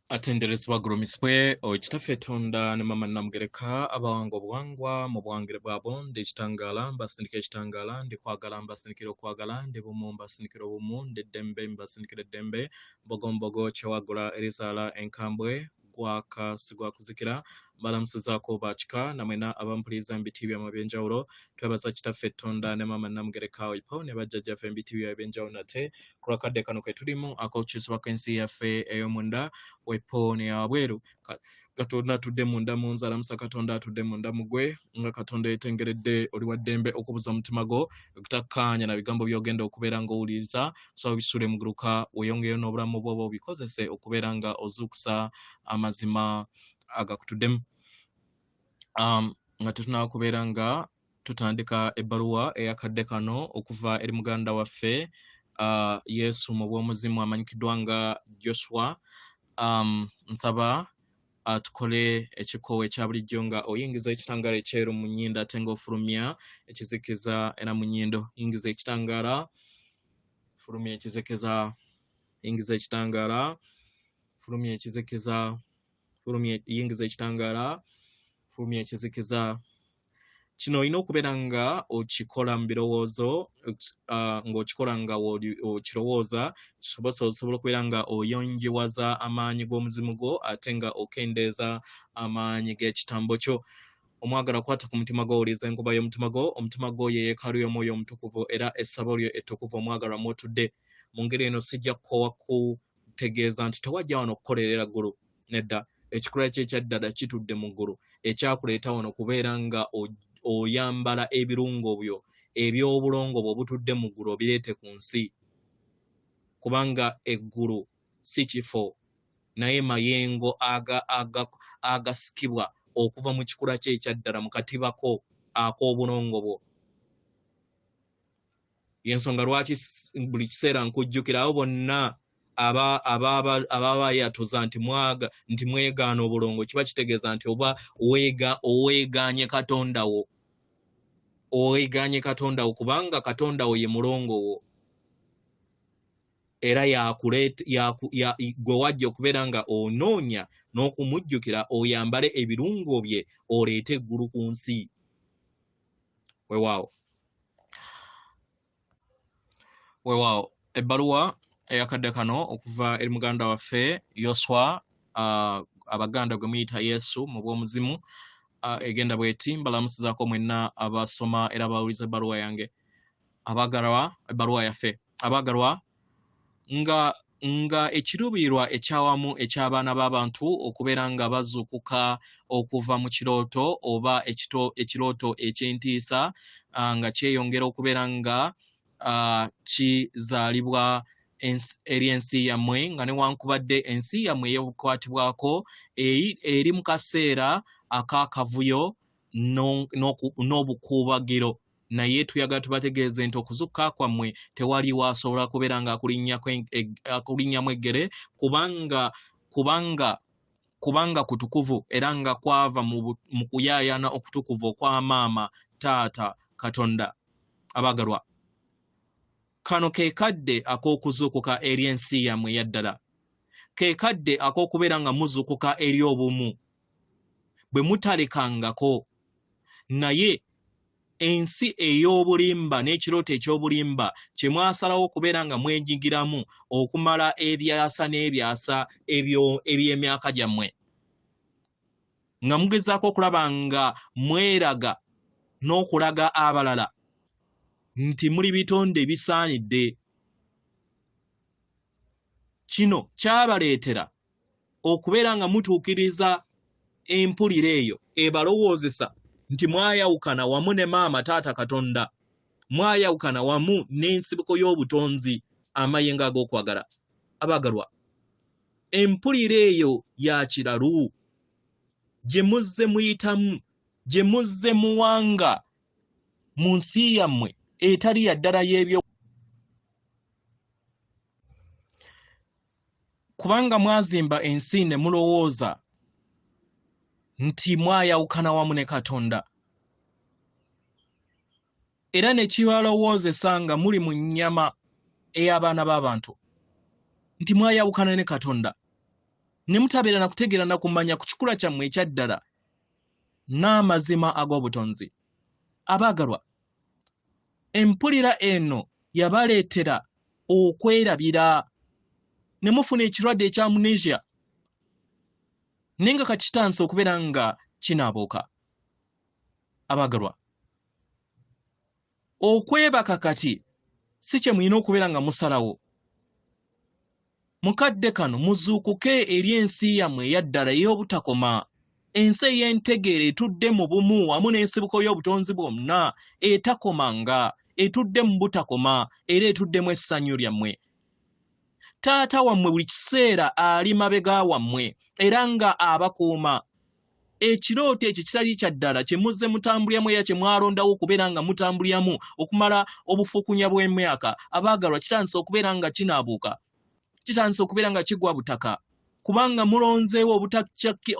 Atenderezebwa agulumizibwe oyo Kitaffe Tonda ne Maama Namugereka abawanga obuwangwa mu buwangire bwabwo. Ndi kitangaala mbasindika ekitangaala, ndi kwagala mbasindikira okwagala, ndi bumu mbasindikira obumu, ndi ddembe mbasindikira eddembe, mbogombogo kyewagula erizaala enkambwe, gwaka si gwa kuzikira. Mbalamusizaako bakika namwena abampuliriza mu biti byammwe eby'enjawulo. Twebaza Kitaffe Tonda ne Maama Namugereka oipo ne bajjajjaffe mu biti byabwe eby'enjawulo nate ku lwakadde kano ke tulimu ak'okukyusibwa kw'ensi yaffe ey'omunda wepo neyawabweru. Katonda atudde munda mu nze alamusa Katonda atudde munda mu gwe nga Katonda yetengeredde oli wa ddembe okubuza omutima gwo okutakkaanya na bigambo by'ogenda okubeera ng'owuliriza so bisule muguluka weeyongereyo n'obulamu bwo oba obikozese okubeera nga ozuukusa amazima agakutuddemu. Nga tetunaba kubeera nga tutandika ebbaluwa eyakadde kano okuva eri muganda waffe Yesu mu bw'omuzimu amanyikiddwa nga Joshua, nsaba tukole ekikkowe ekya bulijjo nga oyingiza ekitangaala ekyeru mu nnyindo ate ng'ofulumya ekizikiza era mu nnyindo. Yingiza ekitangaala, fulumya ekizikiza, yingiza ekitangaala, fulumya ekizikiza, fulumya, yingiza ekitangaala, fulumya ekizikiza. Kino olina okubeera nga okikola mu birowoozo, ng'okikola nga okirowooza, kisobose osobola okubeera nga oyonjiwaza amaanyi g'omuzimu gwo ate nga okendeeza amaanyi g'ekitambo kyo. Omwagala kwata ku mutima gwo, owuliriza enkuba y'omutima gwo. Omutima gwo ye yeekaalu y'omwoyo omutukuvu era essabo lyo ettukuvu omwagalwa mw'otudde. Mu ngeri eno sijja kukoowa kutegeeza nti tewajja wano kukolerera ggulu. Nedda, ekikula kye ekya ddala kitudde mu ggulu. Ekyakuleeta wano kubeera nga oyambala ebirungo byo eby'obulongo bwo obutudde mu ggulu obireete ku nsi. Kubanga eggulu si kifo, naye mayengo agasikibwa okuva mu kikula kye ekya ddala mu katiba ko ak'obulongo bwo. Y'ensonga lwaki buli kiseera nkujjukira abo bonna ababayatuza nti mwaga nti mwegaana obulongo, kiba kitegeeza nti oba oweegaanye Katonda wo, oweegaanye Katonda wo, kubanga Katonda wo ye mulongo wo era gwe wajja okubeera nga onoonya n'okumujjukira oyambale ebirungo bye oleete eggulu ku nsi. Weewaawo, weewaawo. Ebbaluwa eyakadde kano okuva eri muganda waffe Yoswa, abaganda gwe muyita Yesu mu bw'omuzimu, egenda bweti: mbalamusizaako mwenna abasoma era abawuliza ebbaluwa yange. Abaagalwa, ebbaluwa yaffe abaagalwa, nga ekiruubirirwa ekyawamu eky'abaana b'abantu okubeera nga bazuukuka okuva mu kirooto oba ekirooto eky'entiisa, nga kyeyongera okubeera nga kizaalibwa eri ensi yammwe, nga newankubadde ensi yammwe ey'okukwatibwako eri mu kaseera ak'akavuyo n'obukuubagiro, naye tuyagala tubategeeze nti okuzuukuka kwammwe tewaliwo asobola kubeera nga akulinnyamu eggere, kubanga kutukuvu era nga kwava mu kuyaayana okutukuvu okwa maama taata Katonda. Abaagalwa, kano ke kadde ak'okuzuukuka eri ensi yammwe eya ddala, ke kadde ak'okubeera nga muzuukuka eri obumu bwe mutalekangako. Naye ensi ey'obulimba n'ekirooto eky'obulimba kye mwasalawo okubeera nga mwenyigiramu okumala ebyasa n'ebyasa eby'emyaka gyammwe, nga mugezaako okulaba nga mweraga n'okulaga abalala nti muli bitonde ebisaanidde, kino kyabaleetera okubeera nga mutuukiriza empulira eyo ebalowoozesa nti mwayawukana wamu ne maama taata Katonda, mwayawukana wamu n'ensibuko y'obutonzi amayengo ag'okwagala. Abaagalwa, empulira eyo ya kiralu gye muzze muyitamu, gye muzze muwanga mu nsi yammwe etali ya ddala y'ebyo, kubanga mwazimba ensi ne mulowooza nti mwayawukana wamu ne Katonda, era ne kibalowoozesa nga muli mu nnyama ey'abaana b'abantu nti mwayawukana ne Katonda. Ne mutabeera na kutegeera na kumanya ku kikula kyammwe ekya ddala n'amazima ag'obutonzi. Abaagalwa, empulira eno yabaleetera okwerabira ne mufuna ekirwadde ekya amnesia, naye nga kati kitandise okubeera nga kinaabuuka. Abaagalwa, okwebaka kati si kye mulina okubeera nga musalawo. Mu kadde kano muzuukuke eri ensi yammwe eya ddala ey'obutakoma, ensi ey'entegeera etudde mu bumu wamu n'ensibuko y'obutonzi bwonna etakoma nga etudde mu butakoma era etuddemu essanyu lyammwe. Taata wammwe buli kiseera ali mabega wammwe era nga abakuuma. Ekirooto ekyo ekitali kya ddala kye muzze mutambuliramu era kye mwalondawo okubeera nga mutambuliramu okumala obufukunya bw'emyaka, abaagalwa, kitandise okubeera nga kinaabuuka. Kitandise okubeera nga kigwa butaka kubanga mulonzeewo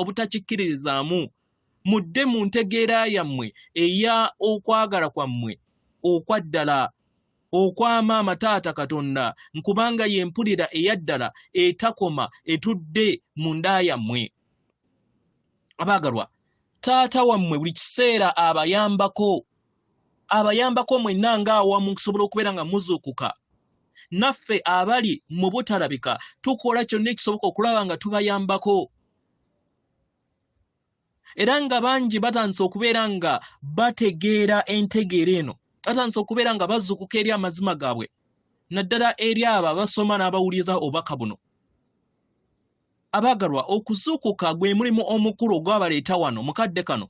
obutakikkiririzaamu. Mudde mu ntegeera yammwe eya okwagala kwammwe okwa ddala okwa maama taata Katonda, nkubanga y'empulira eya ddala etakoma etudde mu nda yammwe. Abaagalwa, taata wammwe buli kiseera abayambako, abayambako mwenna ng'awamu okusobola okubeera nga muzuukuka. Naffe abali mu butalabika tukola kyonna ekisoboka okulaba nga tubayambako. Era nga bangi batandise okubeera nga bategeera entegeera eno, batandise okubeera nga bazuukuka eri amazima gaabwe, naddala eri abo abasoma n'abawuliriza obubaka buno. Abaagalwa, okuzuukuka gwe mulimu omukulu ogwabaleeta wano mu kadde kano.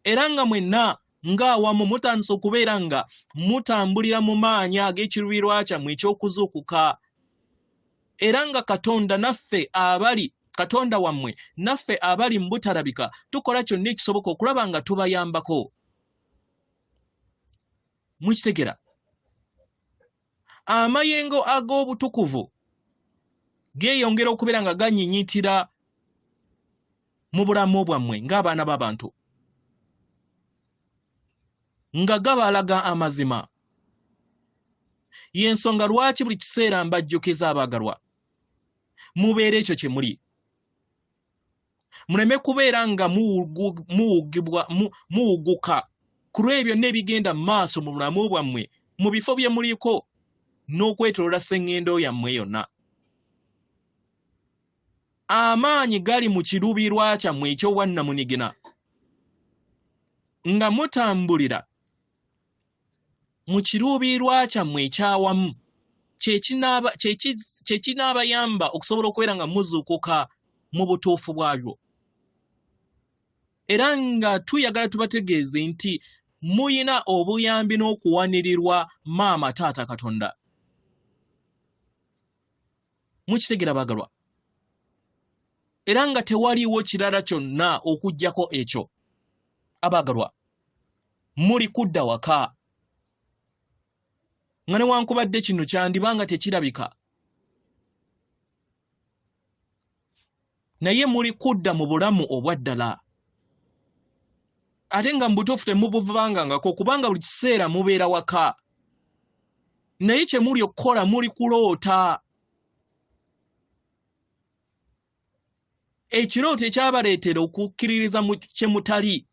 Era nga mwenna ng'awamu mutandise okubeera nga mutambulira mu maanyi ag'ekiruubirirwa kyammwe eky'okuzuukuka. Era nga Katonda naffe abali, Katonda wammwe naffe abali mu butalabika tukola kyonna ekisoboka okulaba nga tubayambako. Mukitegera? Amayengo ag'obutukuvu geeyongera okubeera nga ganyinyitira mu bulamu bwammwe ng'abaana b'abantu, nga gabalaga amazima. Y'ensonga lwaki buli kiseera mbajjukiza abaagalwa, mubeere ekyo kye muli. Muleme kubeera nga muwuguka ku lw'ebyo byonna ebigenda mu maaso mu bulamu bwammwe, mu bifo bye muliko, n'okwetooloola sseŋŋendo yammwe yonna. Amaanyi gali mu kiruubirirwa kyammwe eky'obwannamunigina, nga mutambulira mu kiruubirirwa kyammwe eky'awamu, kye kinaabayamba okusobola okubeera nga muzuukuka mu butuufu bwabyo. Era nga tuyagala tubategeeze nti muyina obuyambi n'okuwanirirwa maama taata Katonda. Mukitegera baagalwa? Era nga tewaliiwo kirala kyonna okuggyako ekyo. Abaagalwa, muli kudda waka. Nga newankubadde kino kyandiba nga tekirabika, naye muli kudda mu bulamu obwa ddala. Ate nga mu butuufu temubuvangangako, kubanga buli kiseera mubeera waka. Naye kye muli okukola muli kuloota. Ekirooto ekyabaleetera okukkiririza mu kye mutali.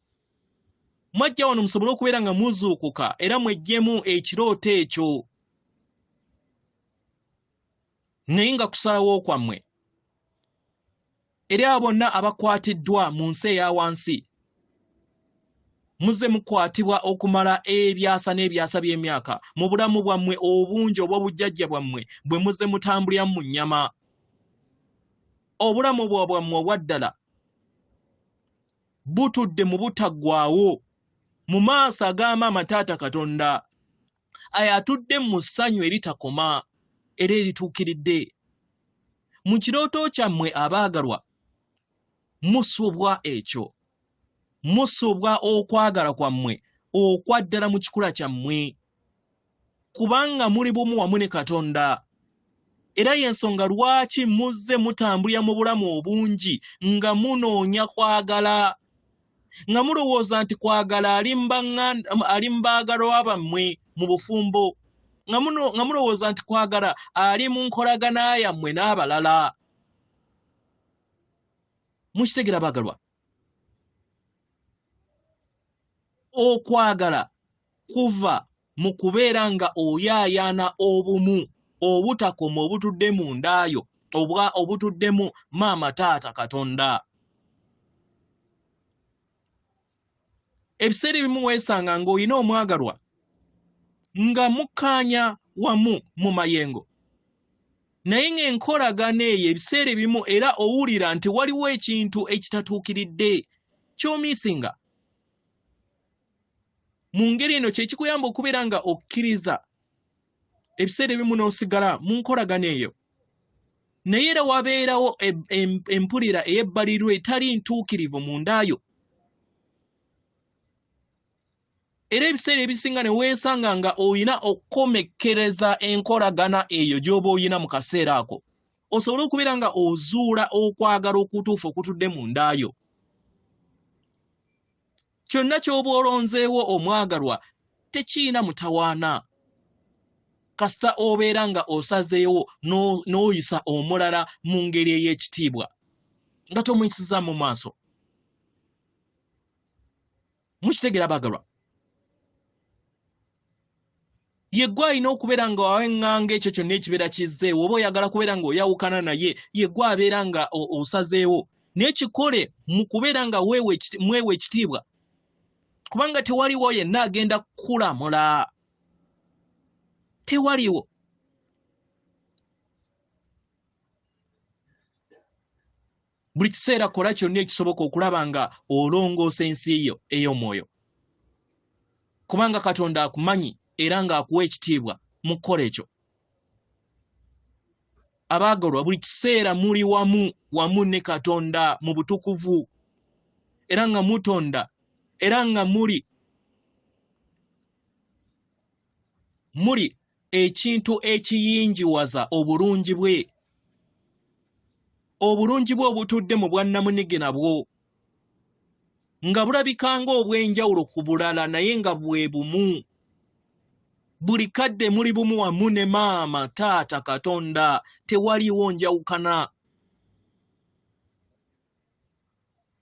Mwajja wano musobole okubeera nga muzuukuka era mweggyemu ekirooto ekyo. Naye nga kusalawo kwammwe. Eri abo bonna abakwatiddwa mu nsi eya wansi, muzze mukwatibwa okumala ebyasa n'ebyasa by'emyaka mu bulamu bwammwe obungi obw'obujjajja bwammwe bwe muzze mutambuliramu mu nnyama. Obulamu bwammwe obwa ddala butudde mu butaggwaawo mu maaso aga Maama Taata Katonda, ayo atudde mu ssanyu eritakoma era erituukiridde. Mu kirooto kyammwe abaagalwa, musubwa ekyo. Musubwa okwagala kwammwe okwa ddala mu kikula kyammwe, kubanga muli bumu wamu ne Katonda. Era y'ensonga lwaki muzze mutambulira mu bulamu obungi nga munoonya kwagala, nga mulowooza nti kwagala ali mu baagalwa bammwe mu bufumbo, nga mulowooza nti kwagala ali mu nkolagana yammwe n'abalala. Mukitegera baagalwa? Okwagala kuva mu kubeera nga oyaayaana obumu obutakoma obutudde mu ndaayo obwa obutuddemu maama taata Katonda. Ebiseera ebimu weesanga ng'olina omwagalwa nga mukkaanya wamu mu mayengo naye ng'enkolagana eyo ebiseera ebimu era owulira nti waliwo ekintu ekitatuukiridde ky'omiisinga. Mu ngeri eno kye kikuyamba okubeera nga okkiriza ebiseera ebimu n'osigala mu nkolagana eyo naye era wabeerawo empulira ey'ebbalirwa etali ntuukirivu mu ndaayo era ebiseera ebisinga ne weesanga nga olina okukomekkereza enkolagana eyo gy'oba olina mu kaseera ako osobole okubeera nga ozuula okwagala okutuufu okutudde mu ndaayo. Kyonna ky'oba olonzeewo omwagalwa tekirina mutawaana kasita obeera nga osazeewo n'oyisa omulala mu ngeri ey'ekitiibwa nga tomuyisiza mu maaso. Mukitegera baagalwa? Yeggwe alina okubeera nga waweŋŋanga ekyo kyonna ekibeera kizzeewo oba oyagala kubeera ng'oyawukana naye yeggwe abeera nga osazeewo naye kikole mu kubeera nga mwewa ekitiibwa kubanga tewaliwo yenna agenda kukulamula tewaliwo. Buli kiseera kola kyonna ekisoboka okulaba nga olongoosa ensi yo ey'omwoyo kubanga Katonda akumanyi era ng'akuwa ekitiibwa mu kukola ekyo. Abaagalwa buli kiseera muli wamu wamu ne Katonda mu butukuvu era nga mutonda era nga muli muli ekintu ekiyingiwaza obulungi bwe. Obulungi bwe obutudde mu bwannamunigina bwo nga bulabika ng'obw'enjawulo ku bulala naye nga bwe bumu. Buli kadde muli bumu wamu ne maama, taata, Katonda, tewaliiwo njawukana.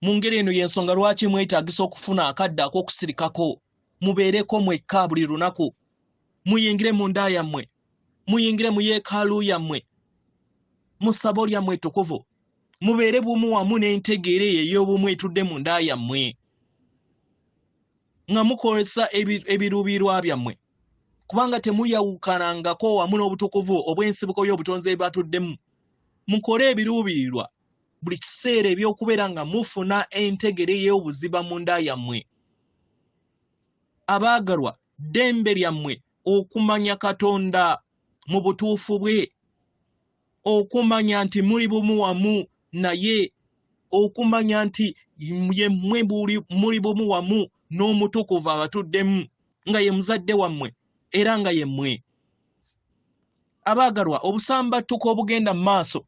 Mu ngeri eno y'ensonga lwaki mwetaagisa okufuna akadde ak'okusirikako, mubeereko mwekka buli lunaku, muyingire mu nda yammwe, muyingire mu yeekaalu yammwe, mu ssabo lyammwe ettukuvu, mubeere bumu wamu n'entegeera eyo ey'obumu etudde mu nda yammwe, nga mukozesa ebiruubirirwa byammwe, kubanga temuyawukanangako wamu n'obutukuvu obw'ensibuko y'obutonzi ebibatuddemu. Mukole ebiruubirirwa buli kiseera eby'okubeera nga mufuna entegere ey'obuziba mu nda yammwe. Abaagalwa, ddembe lyammwe okumanya Katonda mu butuufu bwe, okumanya nti muli bumu wamu naye, okumanya nti yemmwe muli bumu wamu n'Omutukuvu abatuddemu, nga ye muzadde wammwe era nga yemmwe. Abaagalwa, obusambattuko obugenda mu maaso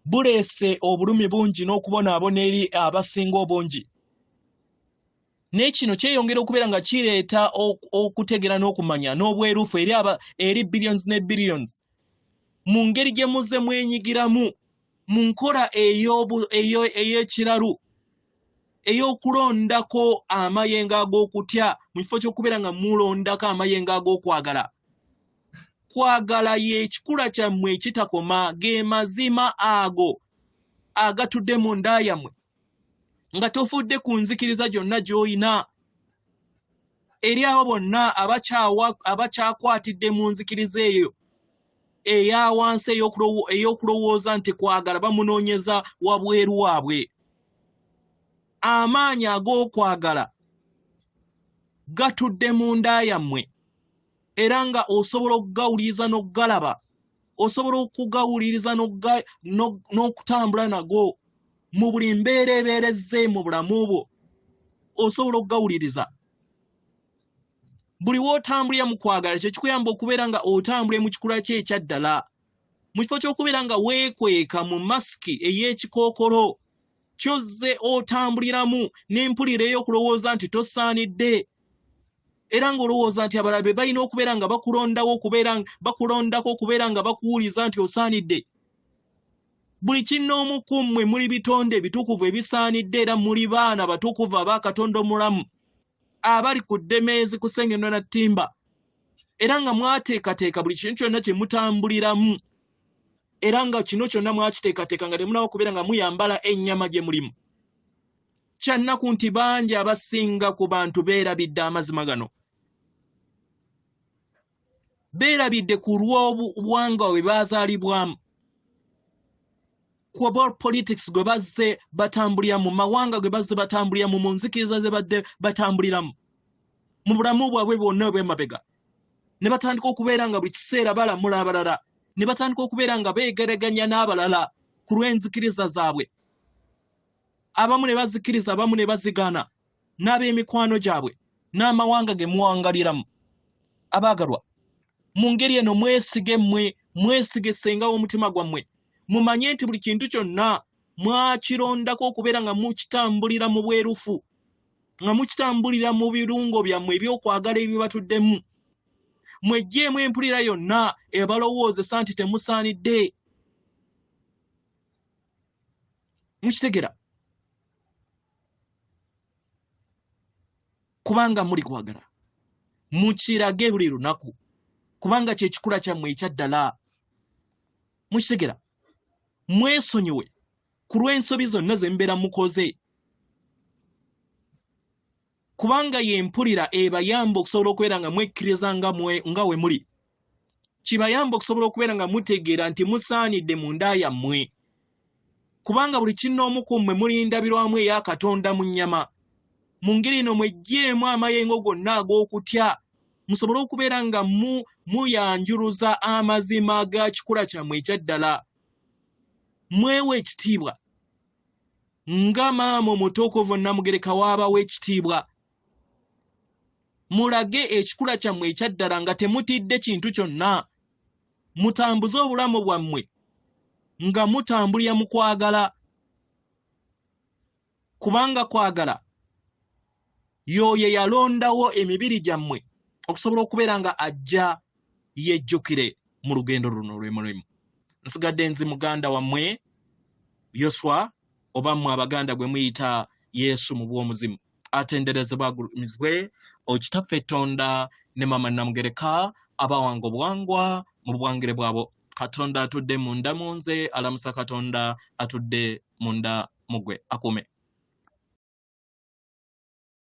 buleese obulumi bungi n'okubonaabona eri abasinga obungi. Naye kino kyeyongera okubeera nga kireeta okutegeera n'okumanya n'obwerufu eri aba eri billions ne billions mu ngeri gye muzze mwenyigiramu mu nkola ey'ekiralu ey'okulondako amayengo ag'okutya mu kifo ky'okubeera nga mulondako amayengo ag'okwagala. Kwagala y'ekikula kyammwe ekitakoma, ge mazima ago agatudde mu nda yammwe nga tofudde ku nzikiriza gyonna gy'olina. Eri abo bonna abakyakwatidde mu nzikiriza eyo eya wansi ey'okulowooza nti kwagala bamunoonyeza wabweru waabwe. Amaanyi ag'okwagala gatudde mu nda yammwe era nga osobola okugawuliriza n'okugalaba, osobola okugawuliriza n'okutambula nago mu buli mbeera ebeera ezze mu bulamu bwo, osobola okugawuliriza. Buli w'otambulira mu kwagala kye kikuyamba okubeera nga otambulira mu kikula kye ekya ddala, mu kifo ky'okubeera nga weekweka mu masiki ey'ekikookolo ky'ozze otambuliramu n'empulira ey'okulowooza nti tosaanidde era ng'olowooza nti abalala be balina okubeera nga bakulondawo okubeera bakulondako okubeera nga bakuwuliza nti osaanidde. Buli kinnoomu ku mmwe muli bitonde ebitukuvu ebisaanidde era muli baana batukuvu aba Katonda omulamu abali ku ddemeezi ku Ssengendwa na Ttimba, era nga mwateekateeka buli kintu kyonna kye mutambuliramu, era nga kino kyonna mwakiteekateeka nga temunnaba kubeera nga muyambala ennyama gye mulimu. Kya nnaku nti bangi abasinga ku bantu beerabidde amazima gano. Beerabidde ku lw'obuwangwa bwe baazaalibwamu, ku oba politics gwe bazze batambuliramu, mu mawanga gwe bazze batambuliramu, mu nzikiriza ze badde batambuliramu, mu bulamu bwabwe bwonna obw'emabega, ne batandika okubeera nga buli kiseera balamula abalala, ne batandika okubeera nga beegeraganya n'abalala ku lw'enzikiriza zaabwe, abamu ne bazikiriza, abamu ne bazigaana, n'ab'emikwano gyabwe n'amawanga ge muwangaliramu. Abaagalwa, mu ngeri eno mwesige mmwe, mwesige ssenga w'omutima gwammwe, mumanye nti buli kintu kyonna mwakirondako okubeera nga mukitambulira mu bwerufu, nga mukitambulira mu birungo byammwe eby'okwagala ebibatuddemu. Mweggyeemu empulira yonna ebalowoozesa nti temusaanidde. Mukitegera? Kubanga muli kwagala, mukirage buli lunaku, kubanga kye kikula kyammwe ekya ddala. Mukitegera? Mwesonyiwe ku lw'ensobi zonna ze mubeera mukoze, kubanga y'empulira ebayamba okusobola okubeera nga mwekkiriza nga nga we muli. Kibayamba okusobola okubeera nga mutegeera nti musaanidde mu nda yammwe, kubanga buli kinnoomu ku mmwe muli ndabirwamu eya Katonda mu nnyama. Mu ngeri eno mweggyeemu amayengo gonna ag'okutya, musobole okubeera nga muyanjuluza amazima ga kikula kyammwe ekya ddala. Mwewe ekitiibwa nga maama omutukuvu Nnamugereka w'abawa ekitiibwa. Mulage ekikula kyammwe ekya ddala nga temutidde kintu kyonna. Mutambuze obulamu bwammwe nga mutambulira mu kwagala, kubanga kwagala y'oyo eyalondawo emibiri gyammwe okusobola okubeera nga ajja yejjukire mu lugendo luno lwe mulimu. Nsigadde nzi muganda wammwe Yoswa, oba mmwe Abaganda gwe muyita Yesu mu bw'omuzimu. Atenderezebwa agulumizibwe Okitaffe Tonda ne Maama Namugereka abawanga obuwangwa mu bwangire bwabo. Katonda atudde munda mu nze alamusa Katonda atudde munda mu ggwe. Akuume.